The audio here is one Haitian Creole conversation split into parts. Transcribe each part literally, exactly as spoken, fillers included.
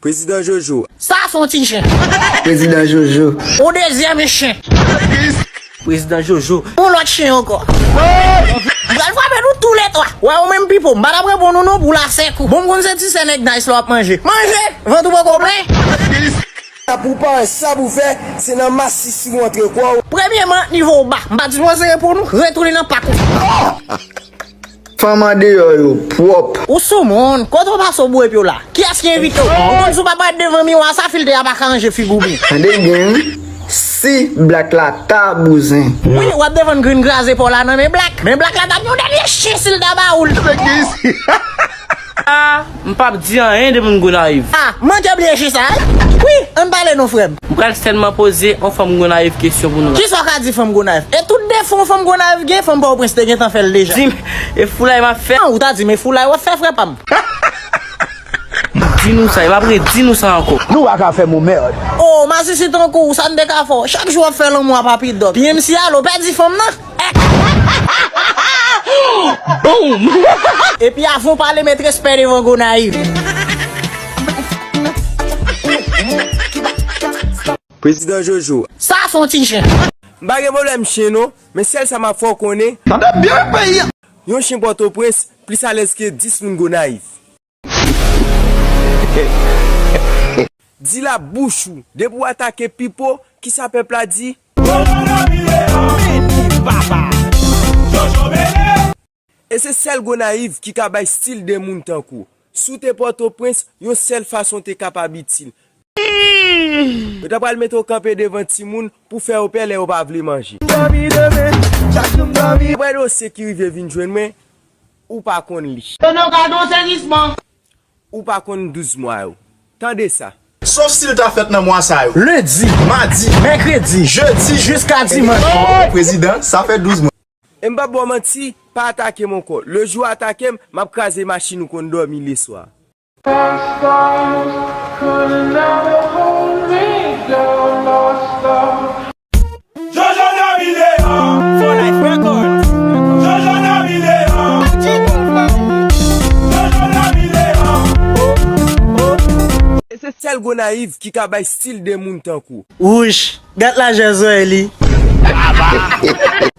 Prezidan Jojo. Sa se yon ti chen. Prezidan Jojo. Yon dezyèm chen. Prezidan Jojo. Yon lòt chen ankò. M pral frape nou toulètwa. Wè, ou menm Pipo, m pa t ap reponn ou non pou lasèk ou. Bon, m konn se ti sè nèg nice la w ap manje. Manje! Vant ou poko plen. Sa pou w pa wè sa pou w fè, se nan masisi w antre kò w. Premyèman, nivo w ba. M pa t sipoze reponn ou, retounen nan pak ou. Fanm andeyò yo pwòp. Ou sou moun, kote w pase w boure pye w la? Kiyès ki envite w? Ou konn si w pa parèt devan miwa sa, filtè a pa ka ranje figi w byen. Tande byen wi, si Black la ta bouzen. Wi, w ap defann grenn kraze pa w la nan men Black. Men Black la t ap yon dènye chen si l ta ba ou l. Ah, m p ap di anyen de moun Gonayiv. Ah, manke bliye chen sa, wi, ann pale non frè m. M pral sèlman poze yon fanm Gonayiv kesyon pou nou. Kisa w ka di fanm Gonayiv? E tout defo yon fanm Gonayiv gen, fanm Pòtoprens te gentan fè l deja. Di m, e foulay m ap fè? Ah, ou ta di m e foulay w ap fè, frè pa m. Di nou sa, e pa vre, di nou sa ankò. Nou pa ka fè m yon mèd. Oh, masisi tankou w, sa n te ka fè w? Chak jou w ap fè lanmou a Papi Dòk. P M C alo, pèdi fanm nan. Boom! Epi avan w pale, met respè devan Gonayiv. Prezidan Jojo. Sa se yon ti chen. M pa gen pwoblèm chen non, men sèl sa m ap fè w konnen. Tande byen peyi a. Yon chen Pòtoprens plis alèz ke dis moun Gonayiv. Di l ak bouch ou, depi w atake Pipo, kisa pèp la di? E se sèl Gonayiv ki ka bay stil de moun tankou w. Si w te Pòtoprens, yon sèl fason te kapab itil. Yo ta pral mete w kanpe devan timoun pou fè yo pè lè yo pa vle manje. Dòmi demen, chak jou m dòmi. Apre dosye ki rive vin jwenn mwen, ou pa konn li. Tande w ka gen yon sezisman. Ou pa konn douz mwa yo. Tande sa. Sof si l ta fèt nan mwa sa yo. Lendi, madi, mèkredi, jedi, jiska dimanch. Prezidan, sa fè douz mwa. E m p ap ba w manti, pa atake m ankò. Lejou w atake m, m ap kraze machin ou konn dòmi leswa. Jojo dòmi deyò. For Life Records. Jojo dòmi deyò. Jojo dòmi deyò. E se sèl Gonayiv ki ka bay stil de moun tankou w. Wouch, gad lajè zòrèy li.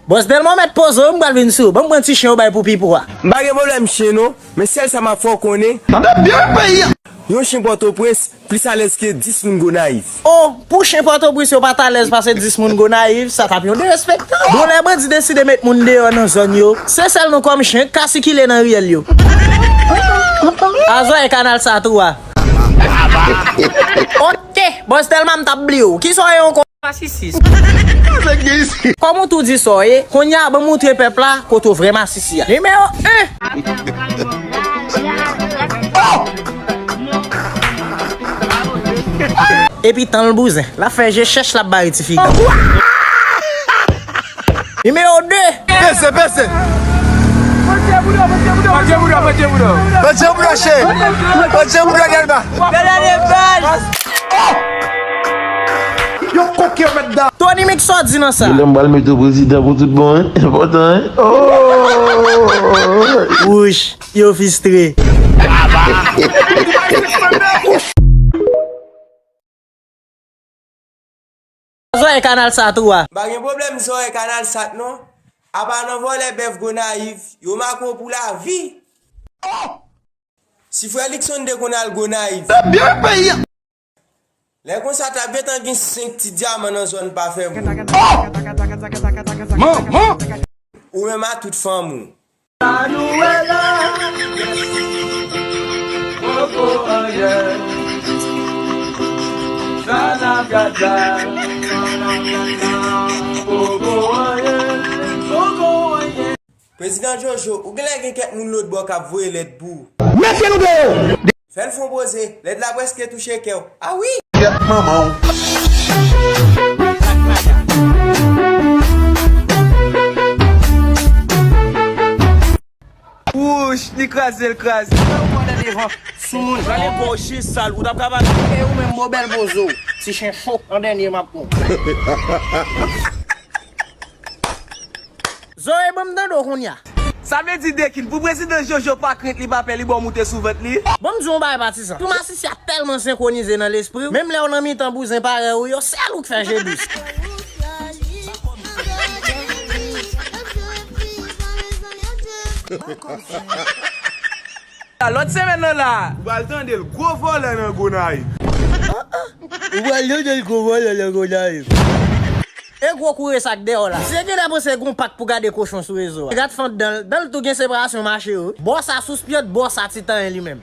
Bòs Dèlma mèt poze w, m pral vin sou ou. Ban m pran ti chen yo bay pou Pipo a. M pa gen pwoblèm chen non, men sèl sa m ap fè w konnen. Tande byen peyi a. Yon chen Pòtoprens plis alèz ke dis moun Gonayiv. Oh, pou chen Pòtoprens yo pa t alèz pase dis moun Gonayiv, sa t ap yon derespektan. Bon, lè bandi deside met moun deyò nan zòn yo, se sèl nou kòm chen k ka sikile nan riyèl yo. A zòrèy kanal sa tou a. Ok, bòs Dèlma m t ap bliye w. Kisa w ye ankò? Masisi. Kòm ou tou di sa w ye, kounye a ban m moutre pèp la kote w vrè masisi a. Nimewo en. Epi tan l bouzen, l ap fè je chèch, l ap bare ti figi. Nimewo de. Pese, pese. Pandye bouda, pandye bouda, pandye bouda. Pandye bouda, cheri. Pandye bouda, Dèlma. Yo koke yo mèt dan. Tony Mix, sa w di nan sa? Genlè m pral mete w prezidan pou tout bon, en? Enpòtan, en? Oh! Wouch, yo fistre. Zòrèy kanal sa tou a. M pa gen pwoblèm zòrèy kanal sat non. Apa nan vòlè bèf Gonayiv, yo make w pou lavi. Si frè Luckson te konn al Gonayiv. Lè konsa t ap gentan gen senk ti dyaman nan zòn pa fè moun. Manman! Ou menm a tout fanmi w. Manuela, poko anyen. Sa n ap gad la. Poko anyen. Poko anyen. Prezidan Jojo, ou genlè gen kèk moun lòtbò k ap voye lèt pou ou. Mete nou deyò! Fè l fon poze, lèt la prèske touche kè w. A wi! Kèt manman w. Wouch, li kraze l kraze. Ou pran nan devan sou moun. Prale kò w je sal, ou t ap ka pale. E ou menm, bo bèl bozo. Ti chen cho, an dènye m ap pran. Zoe, ban m tande w kounye a. Sa vle di Dekin, pou prezidan Jojo pa krent, li pa pè, li ba w moute sou vant li. Bon, m di w yon bagay patizan. Tou masisi a tèlman senkwonize nan lespri w, menm lè w nan mitan bouzen parèy ou yo, sèl ou k fè je dous. Lòt semèn nan la. Ou pral tande l, gwo vòlè nan Gonayiv. Ou pral tande l, gwo vòlè nan Gonayiv. E gwo koure sa k dèyè w la. Misye genlè panse gon pak pou gade kochon sou rezo a. Gad fant dan l, dan l tou gen separasyon mache yo. Bò sa sou spyant, bò sa ti tanyen li menm.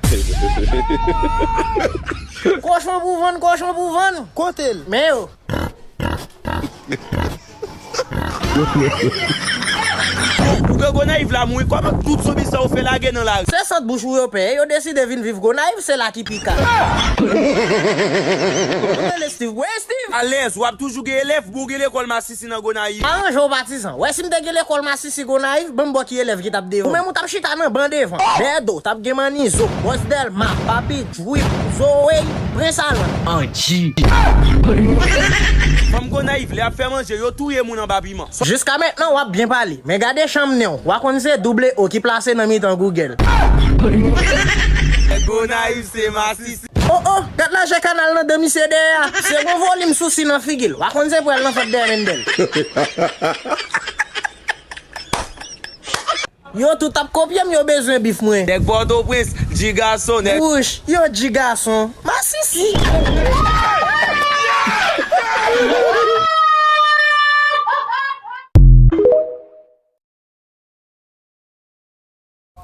Kochon pou vann, kochon pou vann. Kote l? Men yo. Ou gen Gonayiv la mouri, kòman tout zonbi sa yo fè lage nan lari? Se sant bouch ou yo peye, yo deside vin viv Gonayiv, se la ki pi ka. Kote Steve? Where Steve? Alèz, w ap toujou gen elèv, bon gen lekòl masisi nan Gonayiv. Aranje w patizan. Wè si m te gen lekòl masisi Gonayiv, ban m ba w ki elèv ki t ap devan. Ou menm ou t ap chita nan ban devan. Bèdo, t ap gen Manizo, Bòs Dèlma, Papi Drip, Zoe, Prens Alan. Anji. Fanm Gonayiv, lè y ap fè manje, yo touye moun anba piman. Jiska mentnan, w ap byen pale. Men gade chanm nen w. W a konn se double O ki plase nan mitan Google. Gonayiv se masisi. Oh, oh, gad lajè kanal nan dan misye dèyè a. Se gon volim sousi nan figi l. W a konn se pwèl nan fòt dèyè Mendel. Yo tout ap kopye m, yo bezwen bif mwen. Nèg Pòtoprens, G gason, nèg. Wouch, yo G gason. Masisi.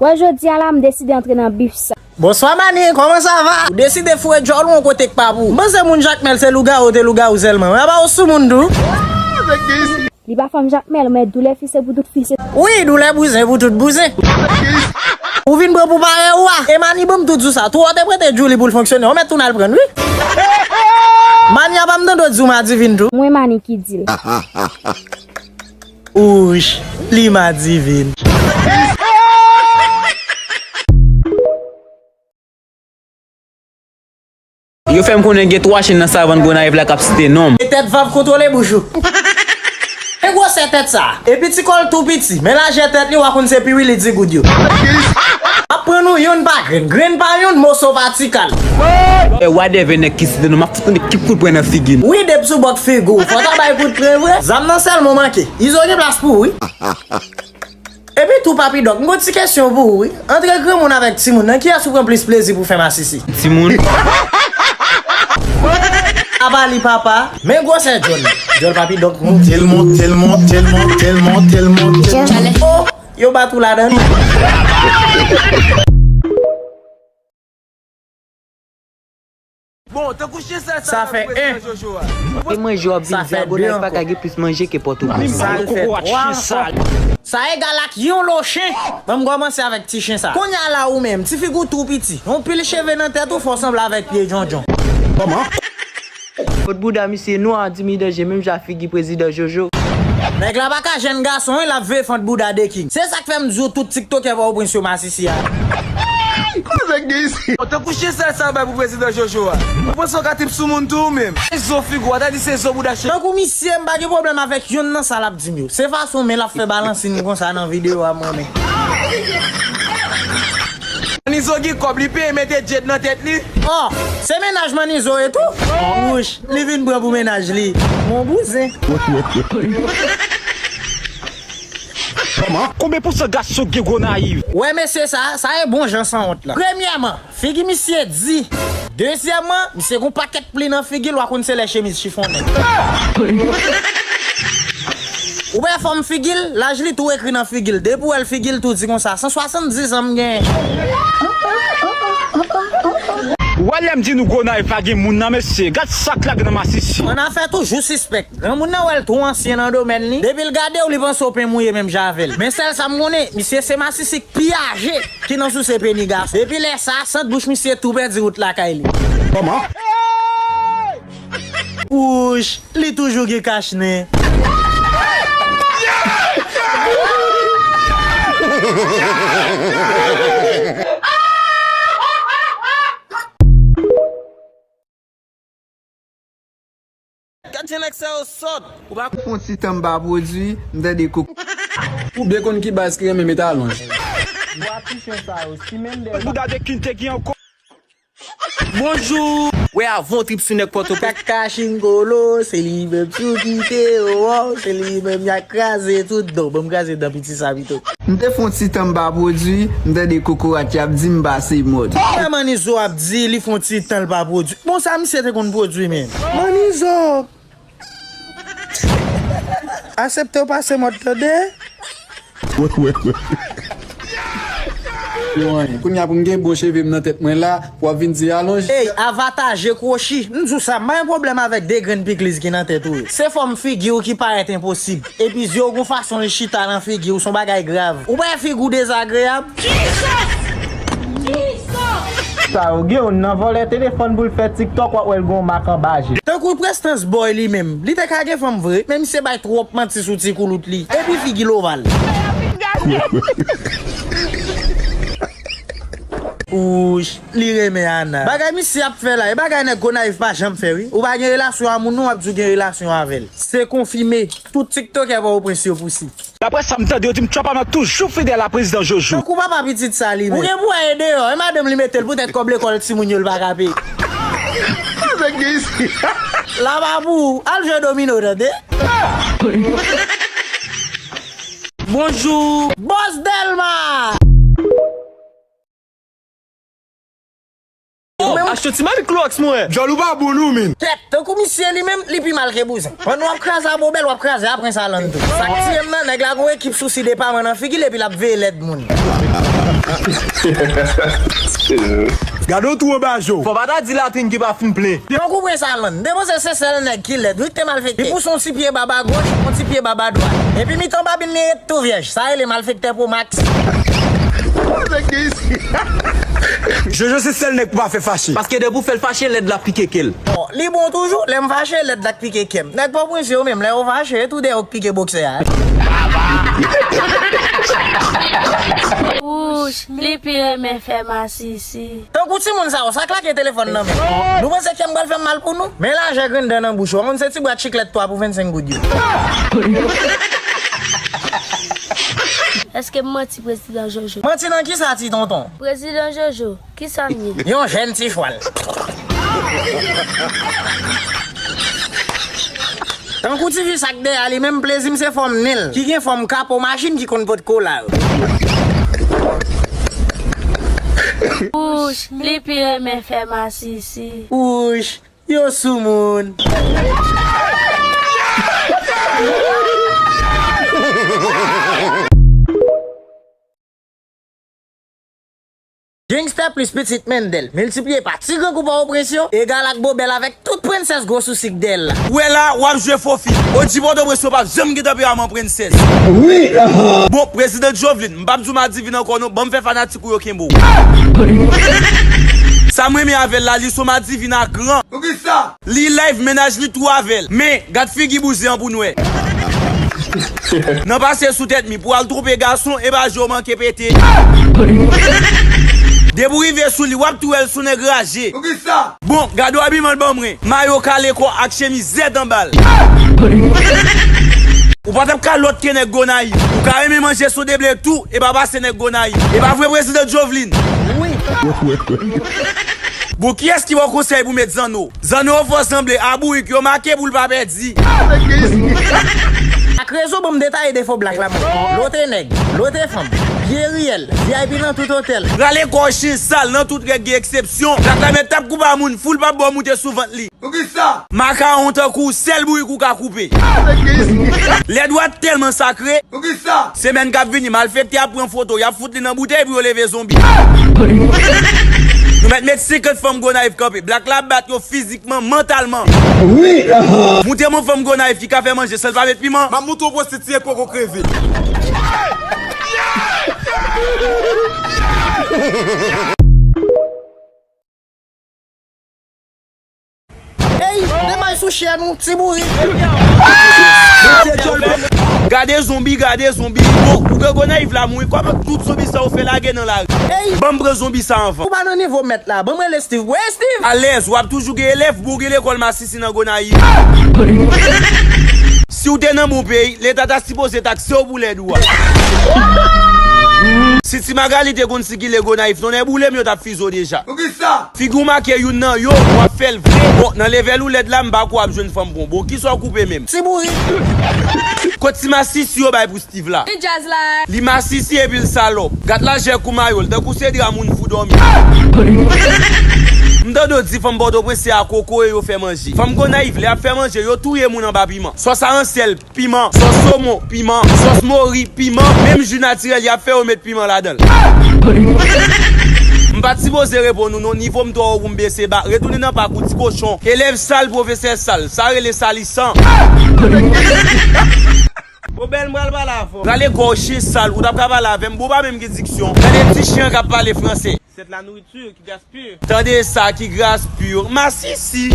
Wè jodi a la, m deside antre nan bif sa. Bonswa Mani, kòman sa va? Ou deside foure djòl ou yon kote k pa pou ou. M panse moun Jakmèl se lougawou, te lougawou sèlman. Mwen pa ou sou moun tou. Li pa fanm Jakmèl, men doulè fi se pou tout fi se. Wi, doulè bouzen pou tout bouzen. Ou vin pran pou parèy ou a. E Mani ban m tou di w sa. Tou w te prete Djouly pou l fonksyone, ou mèt tounen al pran l, wi. Mani a pa m tande w di w Madivin tou. Mwen Mani ki di l. Wouch, li Madivin. Yo fè m konnen gen twa chen nan savann Gonayiv la k ap site non m. E tèt vav kontwole bouch ou. E gwosè tèt sa. Epi ti kò l tou piti. Men lajè tèt li, w a konn se piwi li di goud yo. M ap pran nou yonn pa grenn, grenn pa yonn, moso pa ti kal. E wadèvè nèg ki site non m, m ap fout tande ki kout pwen nan figi nou. Wi, depi sou bòt figi w, fò w ta bay kout pwen vre. Zam nan sèlman w manke. Izo gen plas pou ou, wi. Epi tou, Papi Dòk, m gon ti kesyon pou ou, wi. Antre granmoun avèk timoun nan, kiyès ou pran plis plezi pou fè masisi? Timoun. Apa li papa, men gwosè djòl. Djòl Papi Dòk monte l, monte l, monte l, monte l, monte l, monte l. Oh, yo bat ou ladan. Bon, tankou chen sèl sa, sa fè en. Prezidan Jojo a. E manje w ap vin di a Gonayiv pa ka gen plis manje ke Pòtoprens. Sa l fè twa. Sa egal ak yon lo chen. Ban m kòmanse avèk ti chen sa. Kounye a la ou menm, ti figi w tou piti. Yon pil cheve nan tèt ou, fò w sanble avèk pye djondjon. Kòman? Fant bouda misye nwa, di mi danje, menm jan figi prezidan Jojo. Nèg la pa ka jèn gason, wi, l ap veye fant bouda de king. Se sa k fè m di w tout tiktokè Pòtoprens yo masisi a. Kòman nèg gen isi? Tankou chen sèl sa bay pou prezidan Jojo a. Ou panse w ka trip sou moun tou ou menm? Se zo figi w a, ta di se zo bouda chen. Tankou misye, m pa gen pwoblèm avèk yonn nan sa l ap di m yo. Se fason men l ap fè balansin konsa nan videyo a m renmen. Nizo gen kòb, li peye mete djed nan tèt li. Oh, se mennaj Manizo ye tou? Wouch, li vin pran pou mennaj li. Mon bouzen. Kòman? Konbyen pousan gason k gen Gonayiv? Wè mesye sa, sa e bon jan sanwont lan. Premyèman, figi misye di. Dezyèmman, misye gon pakèt pli nan figi l, w a konn se lè chemiz chifonnen. Ou wè fòm figi l, laj li tou ekri nan figi l. Depi w wè l figi l tou di konsa, san swasanndis an m genyen. Ou wè lè m di nou Gonayiv pa gen moun nan mesye, gad sa k lage nan masisi. Annafè toujou sispèk. Granmoun nan wè l twò ansyen nan domèn li. Depi l gade w, li panse w pen mouye menm jan avè l. Men sèl sa m konnen, misye se masisi k pi aje ki nan souse peni gason. Depi lè sa, sant bouch misye tou pèdi wout lakay li. Kòman? Wouch, li toujou gen kach nen. Gad jan nèg sa yo sòt. Ou pa fè yon ti tan m pa pwodui, m tande kou. Ou byen konn ki baz ki renmen met alonj. Bwa ti chen sa yo, si Mendel. Bouda de King te gen ankò. Bonjou. Wè, avan w trip sou nèg Pòtoprens. Kaka chingolo, se li menm tou ki te, oh, oh, se li menm y a kraze tout dan. Ban m kraze dan piti sa pito. M te fè yon ti tan m pa pwodui, m tande kokorat y ap di m pase mòd. Sa Manizo ap di, li fè yon ti tan l pa pwodui. Bon, sa misye te konn pwodui menm. Manizo! Asepte w pase mòd tande. Yo anyen. Kounye a pou m gen bon cheve m nan tèt mwen la, pou w ap vin di alonj. Ey, avataje kwochi. M di w sa, m pa gen pwoblèm avèk de grenn pikliz ki nan tèt ou yo. Se fòm figi w ki parèt enposib. Epi zye w gon fason li chita nan figi w, se yon bagay grav. Ou pa wè figi w dezagreyab? Sa yo gen youn nan vòlè telefòn pou l fè TikTok, w ap wè l gon mak anba je. Tankou Prestans Boy li menm, li te ka gen fanm vre, men misye bay twòp manti sou ti koulout li. Epi figi l oval. Ouch, li renmen Ana. Bagay misye ap fè la, e bagay nèg Gonayiv pa janm fè wi. Ou pa gen relasyon a moun non, w ap di w gen relasyon avè l. Se konfime, tout tiktokè Pòtoprens yo pousib. Daprè sa m tande, yo di m Trump ap toujou fidèl a prezidan Jojo. Tankou papa pitit sa li menm. Ou gen pou w al deyò, e madanm li mete l poutèt kòb lekòl timoun yo l pa ka peye. Sa nèg gen isi. La pa pou ou, al jwe domino tande. Bonjou. Bòs Dèlma. Oh, achte ti mami Clorox mwen. Djòl ou pa bon non, men. Kèt, tankou misye li menm, li pi mal ke bouzen. Pandan w ap kraze a bobèl, w ap kraze a prens Alan tou. Sa k tiye m nan, nèg la gon ekip sousi depaman nan figi l epi l ap veye lèd moun. Gade yon twou anba je w. Fò pa ta di latrin ki pa fin plen. Tankou prens Alan, m te panse se sèl nèg ki lèd, wi, k te malfekte. Li pouse yon ti pye bab a goch, yon ti pye bab a dwat. Epi mitan babin li ret tou vyèj. Sa rele malfektè Pro Max. Jojo se sèl nèg pou pa fè fache. Paske depi w fè l fache, lèd la pike ke l. Bon, li bon toujou, lè m fache, lèd la k pike kè m. Nèg Pòtoprens yo menm, lè yo fache, e tou de yo k pike boksè a. Wouch, li pi renmen fè masisi. Tankou timoun sa yo, sa k lage telefòn nan men. Nou panse kè m pral fè m mal pou nou? Men lajè grenn dan nan bouch ou, ou konn se ti bwat chiklèt twa pou vennsenk goud yo. Èske m manti, prezidan Jojo? Manti nan kisa, ti tonton? Prezidan Jojo, kisa m ye? Yon jèn ti chwal. Tankou ti fi sa k dèyè a, li menm plezi m se fòm nen l, ki gen fòm kapo machin ki konn pot kola yo. Wouch, li pi renmen fè masisi. Wouch, yo soumoun. Gangsta plis pitit Mendel, miltipliye pa ti grangou Pòtoprens yo, egal ak bobèl avèk tout prensès gwo sousik dèyè l la. Ou wè la, w ap jwe fo fi. O G Pòtoprens yo p ap janm gen tanperaman prensès. Wi, aha. Bon, prezidan Jovelyn, m p ap di w Madivin ankò non, ban m fè fanatik ou yo kenbe w. Sa m renmen avè l la, li se yon Madivin a gran. Poukisa? Li live, mennaj li tou avè l. Men, gad figi bouzen an pou n wè. Nan pase sou tèt mi, pou al twonpe gason, e pa je w manke pete. Depi w rive sou li, w ap tou wè l se yon nèg raje. Poukisa? Bon, gade w abiman l ban mwen. Mayo kale kò ak chemiz zèt anba l. Ou pa t ap ka lòt ke nèg Gonayiv. Ou ka renmen manje sonde ble tou, e pa pase nèg Gonayiv. E pa vre, prezidan Jovelyn? Wi. Bon, kiyès ki ba w konsèy pou met zanno? Zanno yo fò sanble a bourik, yo make pou l pa pèdi. Ak rezon, ban m detaye defo Black la mwen. Lote nèg, lote fanm, pye riyèl, V I P nan tout otèl. Rale kò w chen sal nan tout règ gen eksepsyon. Black la mèt t ap koupe a moun fou, l p ap ba w moute sou vant li. Poukisa? Makawon tankou w, sèl bourik ou ka koupe. Lèdwat tèlman sakre. Poukisa? Semèn k ap vini, malfektè ap pran foto, y ap fout li nan boutèy pou yo leve zonbi. Nou mèt met senkant fanm Gonayiv kanpe. Black la ap bat yo fizikman, mantalman. Wi, aha. Montre m yon fanm Gonayiv ki ka fè manje san l pa met piman. M ap montre w pwostitiye k poko kreve. Ey, demay sou chèn ou, ti bourik. Gade zonbi, gade zonbi. Bon, ou gen Gonayiv la mouri. Kòman tout zonbi sa yo fè lage nan lari? Ey. Ban m pran zonbi sa anvan. Ou pa nan nivo mèt la. Ban m rele Steve. Wi, Steve. Alèz, w ap toujou gen elèv, bon, gen lekòl masisi nan Gonayiv. Si w te nan bon peyi, Leta ta sipoze takse w pou lèd ou a. Si Ti Magali te konn sikile Gonayiv, tonnè boule m, yo t ap fize w deja. Poukisa? Figi w make youn nan yo, w ap fè l vre. Bon, nan levèl ou lèd la, m pa kwè w ap jwenn fanm bon. Bon, kisa w koupe menm? Ti bouri. Kot ti masisi yo bay pou Steve la? Li jazz la. Li masisi epi l salòp. Gat lajè kou mayo l, tankou se dra moun fou dòmi. M tande w di fanm Pòtoprens se a kokoye yo fè manje. Fanm Gonayiv, lè y ap fè manje, yo touye moun anba piman. Sòs aransèl, piman. Sòs somon, piman. Sòs mori, piman. Menm ji natirèl, y ap fè yo met piman ladan l. M pa t sipoze reponn ou non, nivo m twò wo pou m bese ba. Retounen nan pak ou, ti kochon. Elèv sal, pwofesè sal. Sa rele salisan. Bon, bèl, m pral pale avè w. Rale gòj chen sal, ou t ap ka pale avè m, bon, ou pa menm gen diksyon. Tande ti chen an k ap pale franse. C'est de la nourriture qui gaspille. Tande sa ki gaspiye. Masisi.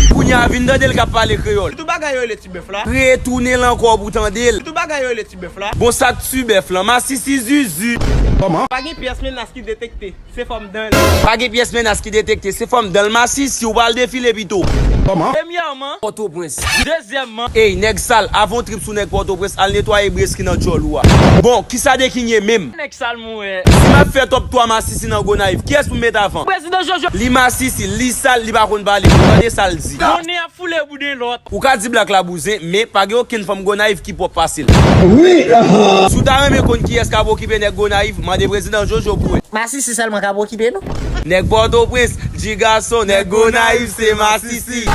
Kounye a vin tande l k ap pale kreyòl. Tout bagay yo rele ti bèf la. Retounen l ankò pou tande l. Tout bagay yo rele ti bèf la. Bon, sa k ti bèf lan? Masisi zizi. Kòman? Pa gen pyès menas ki detekte. Se fòm dan l. Pa gen pyès menas ki detekte, se fòm dan l. Masisi, ou pral defile pito. Kòman? Premyèman, Pòtoprens. Dezyèmman, ey, nèg sal, avan w trip sou nèg Pòtoprens, al netwaye brès ki nan djòl ou a. Bon, kisa Deking ye menm? Nèg sal mwen. Si m ap fè top twa masisi nan Gonayiv, kiyès pou m met avan? Prezidan Jojo. Li masisi, li sal, li pa konn pale. Tande sa l di. Monnen ap foule bouden lòt. Ou ka di blak la bouzen, men pa gen okenn fanm Gonayiv ki pwòp pase l. Wi, aha. Si w ta renmen konn kiyès k ap okipe nèg Gonayiv, mande prezidan Jojo pou ou. Masisi sèlman k ap okipe nou. Nèg Pòtoprens, di gason, nèg Gonayiv se masisi.